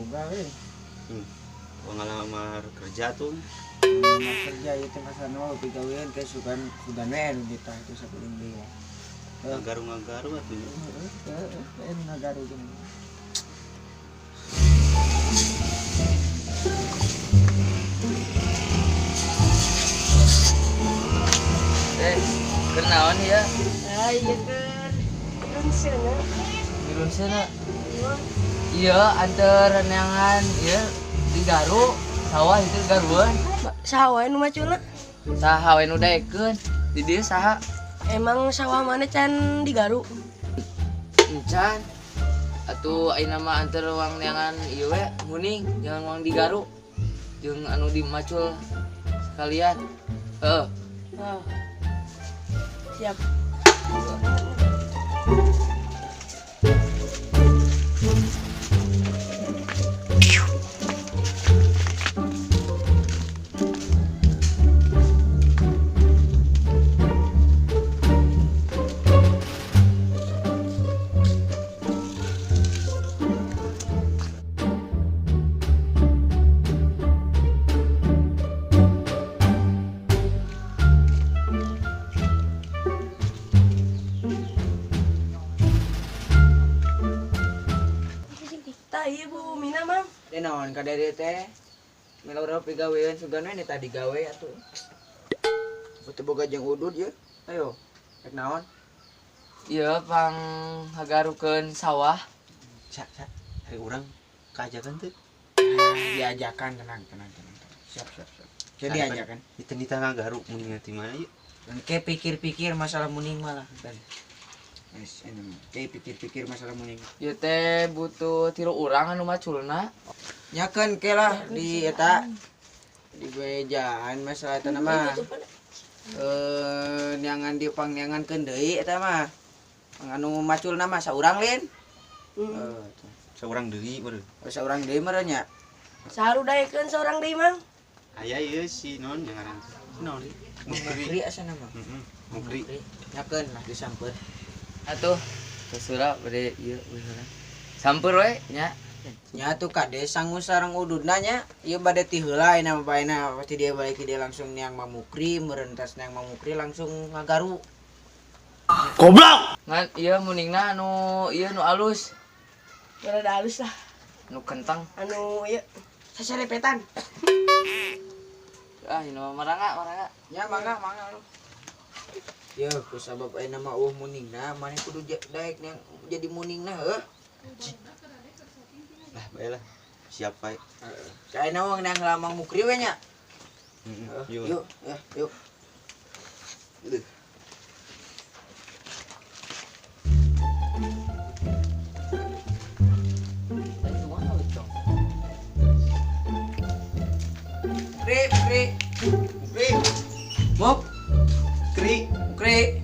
Boga we. Pengalaman kerja tuh. Pengalaman kerja ieu teh masalahna mah pigawean teh sugan sugan we nu ditah itu sakuring deui. Ngagaru-ngagaru atuh. Heeh, heeh, ngagaru gini. Keur naon ieu? Ah, iya keur rungseuna. Rungseuna. Iya, anteur neangan ieu di Garu, sawah itu garueun. Saha wae nu maculna? Saha wae nu daekeun? Di dieu saha? Emang sawah mana can di Garu? Encan. Atuh ayeuna mah anteur wang neangan ieu we, muning, jangan wang di Garu. Jeung anu di macul sekalian. Heeh. Oh. Siap. Tah ieu Bu Mina, Mang. Teh naon ka dede teh? Mela urang pigawean sugan we tadi gawe atuh. Teu boga jeung udud ye. Ayo, rek naon? Ieu pang hagarukeun sawah. Sa, sa, hari urang kaajakan teu? Diajakan, tenang, tenang, tenang. Siap, siap, siap. Jadi diajakan. Di tanah Garu muning di mana ieu? Engke pikir-pikir masalah muning malah. Wes, ini pikir-pikir masalah muning. Ieu teh butuh tilu urang anu maculna. Nyakeun ke lah di eta di bejaan masalah eta mah. Neangan di pangneangankeun deui eta mah. Anu maculna mah saurang lin. Heeh. Saurang deui meureun. Oh, saurang deui meureun nya. Saru daekeun saurang deui, Mang. Aya ieu si non yang ngaran. Si naon deui? Mukri asana mah. Heeh, Mukri. Nyakeun lah disampeun. Atuh, kesura bade ieu beuneuran. Samper we nya. Nya tuh kade sangu sareng ududna nya, ieu bade ti heula ayeuna mah baena pasti dia balik dia langsung neang Mamukri, meureun tas neang Mamukri langsung ngagaru. Goblok. Ngan ieu muningna anu ieu nu alus. Rada alus lah. Nu kentang. Anu ieu sasarepetan. Ah, ini mah maranga, maranga. Nya mangga, mangga lu. Ya, ku sabab ayeuna mah eueuh muningna, maneh kudu daek neang jadi muningna heuh. Lah, bae lah. Siap bae. Heeh. Ayeuna mah neang heula Mang Mukri we nya. Heeh. Yuk, ya, yuk. Kri, kri. Kri. Muk. Kri. Kri.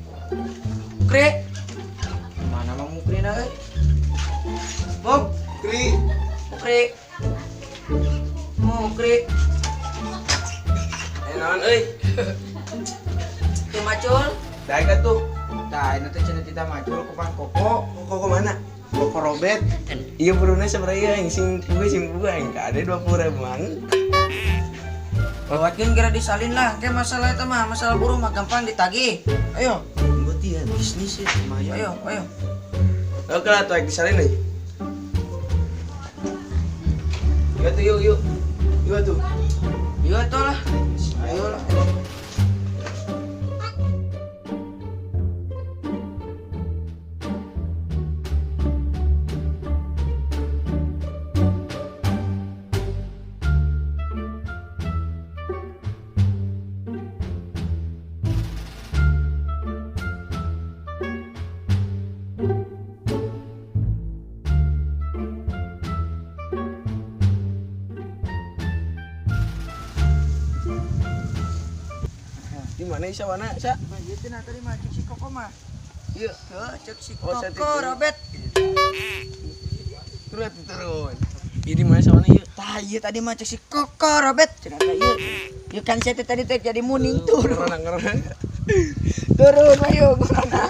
Kri. Mana Mang Mukri na euy? Muk. Kri. Mukri. Mukri. Naon euy? Teu macul. Daek atuh. Tah, ini teh cenah tita macul ku pang koko. Koko mana? Koko Robert. Iya burungnya sebenarnya yang sing pugu sing pugu aing kade 20.000 mang. Lewatkeun kira disalin lah, ke masalah eta mah, masalah buruh mah gampang ditagih. Ayo, Berarti ya bisnis ya lumayan. ayo, ayo. Oke lah tuh disalin euy. Yuk tuh yuk yuk. Yuk tuh. Yuk tuh lah. Ayo lah. Di mana Isa wana Sa? Ieu teh nah tadi mah cek si Koko mah. Ieu. Heuh, cek si Oh, saya Koko tidur. Robert. Turun turun. Ieu di mana sawana ieu? Tah ieu tadi mah cek si Koko Robert. Cenah teh ieu. Ieu kan saya teh tadi teh jadi muning turun. Ngerana ngerana. Turun ayo ngerana.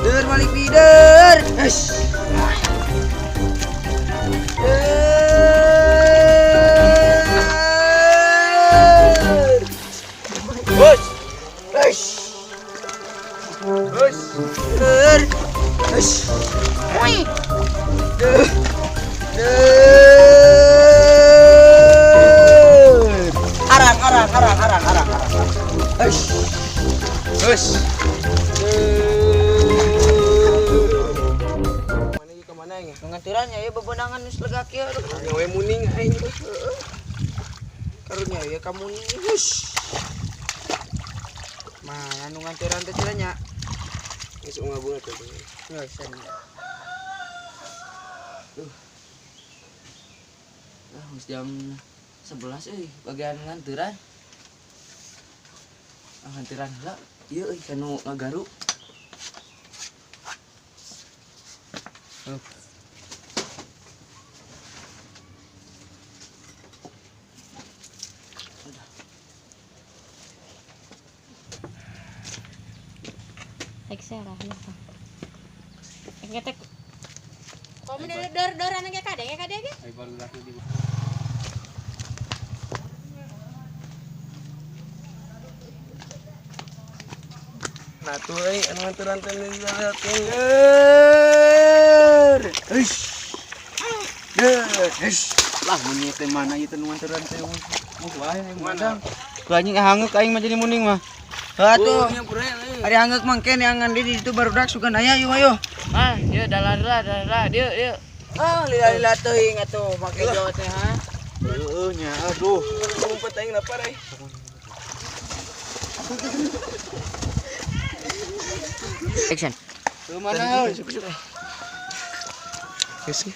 Der balik leader. Arang arang arang arang arang arang. Hush. Ngantiran ya bebenangan geus lega kieu. Nyawe muning aing. Karunya ya kamu nih. Hush. Mana nu ngantiran teh cenah nya? Geus unga-bunga teh. Geus. Ah, geus jam 11 euy bagian ngantiran. Ah, ngantiran heula. Ieu euy kanu ngagaru. Nah tuh euy anu nganteran teh Lah munyi teh mana ieu teh nu nganteran teh. Oh wae aing mana. Tuh anjing hangeuk aing mah jadi muning mah. Atuh. Ari hangeuk mangke neangan di ditu barudak sugan aya yuk ayo. Ah, ieu dalar lah dieu dieu. Ah, lila-lila teuing atuh make jawab teh ha. Heueuh nya aduh. Ngumpet aing lapar euy. Action. Teu mana euy. Geus.